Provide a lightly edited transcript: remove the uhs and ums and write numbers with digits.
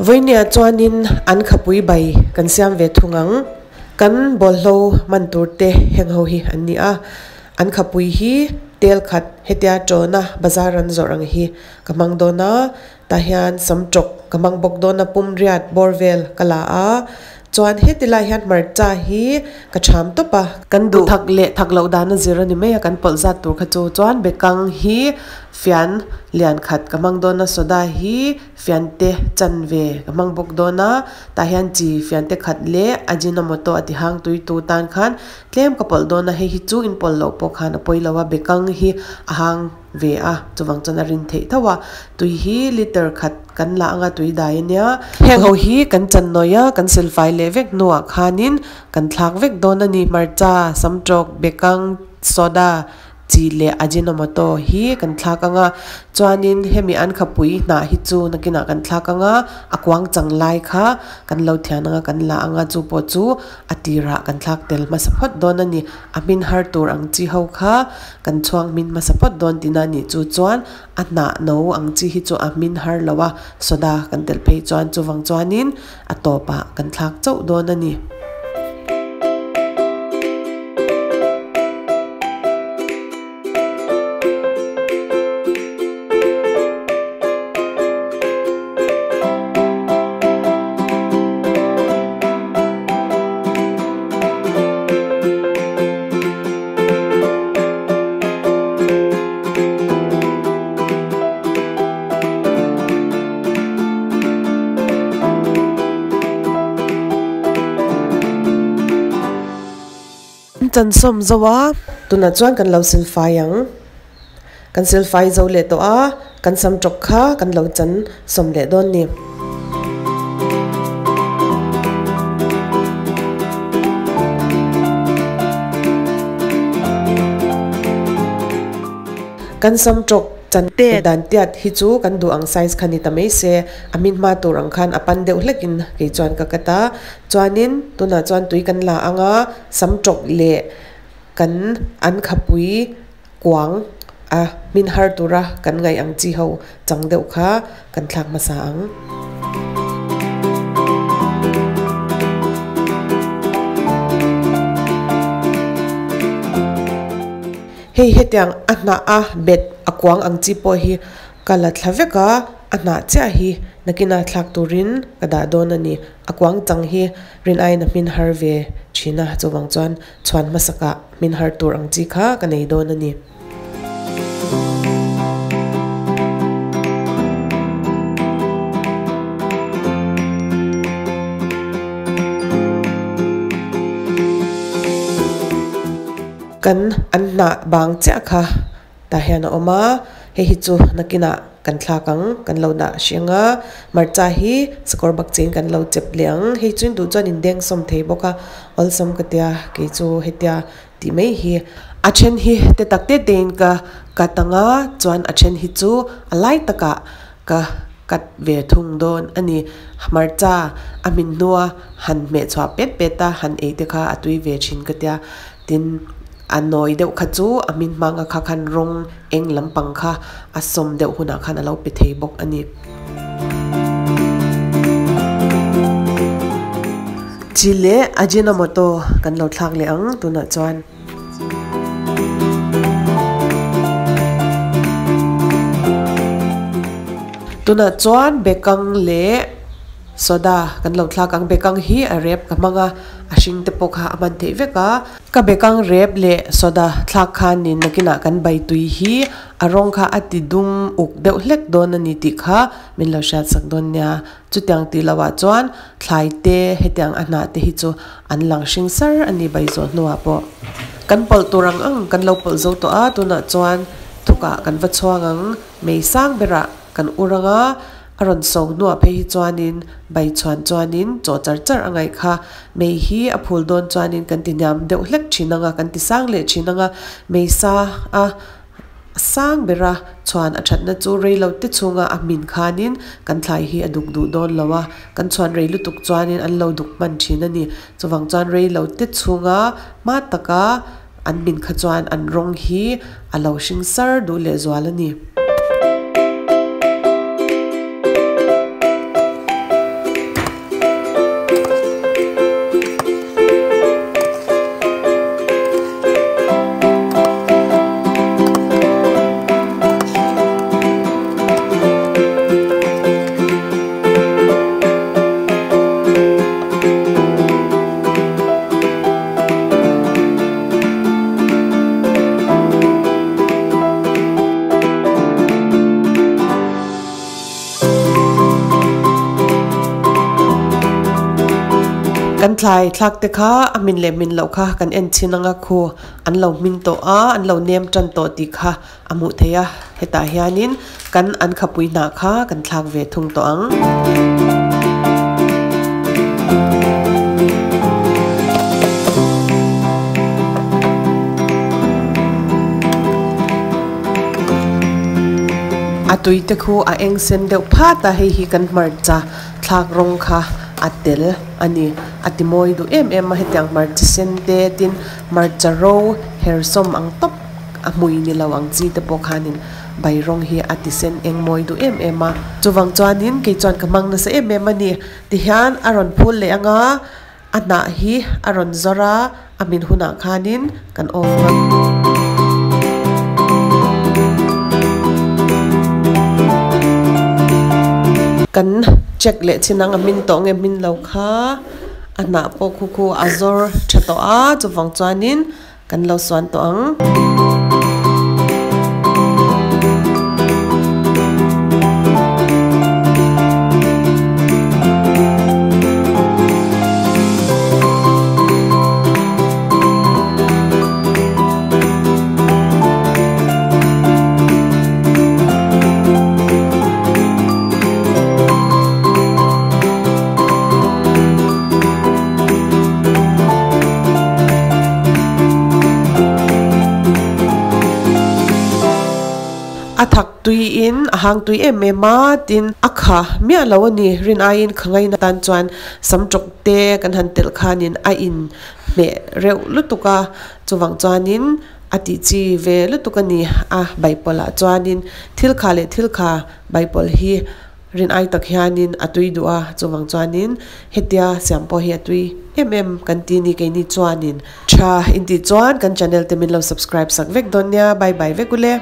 Vawinia chuanin an khapui bai kan siam ve thung ang. Kan bawlhlo man tur te heng ho hi an ni a. An khapui hi tel khat hetia tawna bazar an zawrh ang hi ka hmang dawn a. Tah hian sam tawk ka hmang bawk dawn a pum riat bawr vel ka la a. Chuan heti lai hian hmarcha hi ka tham tawp a. Kan duh thak leh thak loh dan a zir a ni mai a, kan pawlh zat tur kha chu. Chuan bekang hi fian lian khat ka hmang dawn a, soda hi fiante chan ve ka hmang bawk dawn a. Tah hian chi fiante khat leh ajinomoto a ti hang tui tu tan khan tlem ka pawlh dawn a, hei hi chu inpawlh loh pawh khan a pawi lo a, bekang hi a hang ve a, chuvang chuan a rin theih tho a, tui hi liter khat kan la anga tui dai ania. Heng ho hi kan chan nawi a, kan silfai leh vek hnuah khanin kan thlak vek dawn a ni. Hmarcha, samtawk, bekang, soda, chi leh ajinomoto hi kan thlak anga, chuanin hemi an khapui hnah hi chu nakinah kan thlak anga, a kuang chang lai kha kan lo thian anga kan la anga chu pawh chu a tirah kan thlak tel hmasa phawt dawn a ni. A hmin har tur ang chi ho kha kan chhuang hmin hmasa phawt dawn tihna a nih chu chuan a hnah no ang chi hi chu a hmin har lo a, soda kan telh phei chuan chuvang chuanin a tawpah kan thlak chauh dawn a ni. Chan sawm zo a, tunah chuan kan lo silfai ang. Kan silfai zo leh tawh a, kan sam tawk kha kan lo chan sawm leh dawn ni. Kan sam tawk chan te dan tiat hi chu kan duh ang size kha ni ta mai se, a min hma tur ang khan a pan deuh hlek in kei chuan ka cut a. Chuanin tunah chuan tui kan la ang a, sam tawk leh kan an khapui kuang a hmin har tura kan ngaih ang chi ho chang deuh kha kan thlak hmasa ang. Hei hetiang a hnah a bet a kuang ang chi pawh hi ka la thla vek a, a hnah chiah hi nakina thlak turin ka dah dawn a ni. A kuang chang hi rin aiin a hmin har ve thin a, chuvang chuan chhuan hmasakah hmin har tur ang chi kha ka nei dawn a ni. Kan an hnah bang chiah kha tah hian a awm a, hei hi chu nakinah kan thlak ang, kan lo dah hreng a, hmarcha hi sakawr bak chein kan lo chep leh ang, hei chu in duh chuan in dengsawm thei bawk a, awlsam ka tia kei chu hetia tih mai hi. A then hi te tak te tein ka cut ang a, chuan a then hi chu a lai takah ka cut ve thung dawn a ni, hmarcha a hmin hnua han hmeh chhuah pet pet a han ei te kha a tui ve thin ka tia, tin a nawi deuh kha chu a hmin hmang a kha khan rawng eng lampang kha a sawm deuh hunah khan a lo pe thei bawk a ni. Chi leh Ajinomoto kan lo thlak leh ang tunah chuan. Tunah chuan bekang leh soda kan lo thlak ang. Bekang hi a rep ka hmang a, a hring te pawh kha a hman theih vek a. Ka bekang rep leh soda thlak khanin nakinah kan bai tui hi a rawng kha a ti dum uk deuh hlek dawn a ni tih kha min lo hriatsak dawn nia. Chutiang tih lohah chuan thlai te hetiang a hnah te hi chu an lang hring sar a ni bai zawh hnuah pawh. Kan pawlh tur ang ang kan lo pawlh zo tawh a, tunah chuan thukah kan va chhuang ang, mei sang berah kan ur ang a, a rawn so hnuah phei hi chuanin bai chhuan chuanin chaw char char a ngaih kha. Mei hi a phul dawn chuanin kan ti hniam deuh hlek thin ang a, kan ti sang leh thin ang a, mei sa a A sang bera chhuan a thatna chu rei lo te chhunga a hmin khanin kan thlai hi a duk duh dawn lo a, kan chhuan rei lutuk chuanin an lo duk hman thin a ni. Chuvang chuan rei lo te chhunga hma taka an hmin kha chuan an rawng hi a lo hring sar duh leh zual a ni. Kan thlai thlak te kha a hmin leh hmin loh kha kan en chhin anga khu an lo hmin tawh a an lo nem tan tawh tih kha a hmuh theih a hetah hianin kan an khapui hnah kha kan thlak ve thung tawh ang. A tui te khu a eng sen deuh phat a hei hi kan hmarcha thlak rawng kha a tel a ni a ti mawi duh em em a hetiang hmarcha sen te tin hmarcha ro hersawm ang tawp a hmui ni lo ang chi te pawh khanin bai rawng hi a ti sen eng mawi duh em em a chuvang chuanin kei chuan ka hmang nasa em em a ni tihian a rawn phul leh ang a a hnah hi a rawn zawr a a hmin hunah khanin kan off ang. Kan check leh chin ang a hmin tawh nge hmin lo kha a hnah pawh khu khu a zawr tha tawh a chuvang chuanin Kan lo suan tawh ang. A thak tui in a hang tui em em a tin a kha miah lo a ni rin aiin kha ngaina tan chuan sam tawk te kan han telh khanin a in hmeh reuh lutuk a chuvang chuanin a tih chi ve lutuk a ni a baipawlah chuanin thil kha leh thil kha baipawlh hi Rin ai tak hianin a tui duh a, chuvang chuanin hetia siam pawh hi a tui em em kan ti ni keini chuanin tha intih chuan kan channel te min lo subscribe sak vek dawn nia, bye bye vek ule.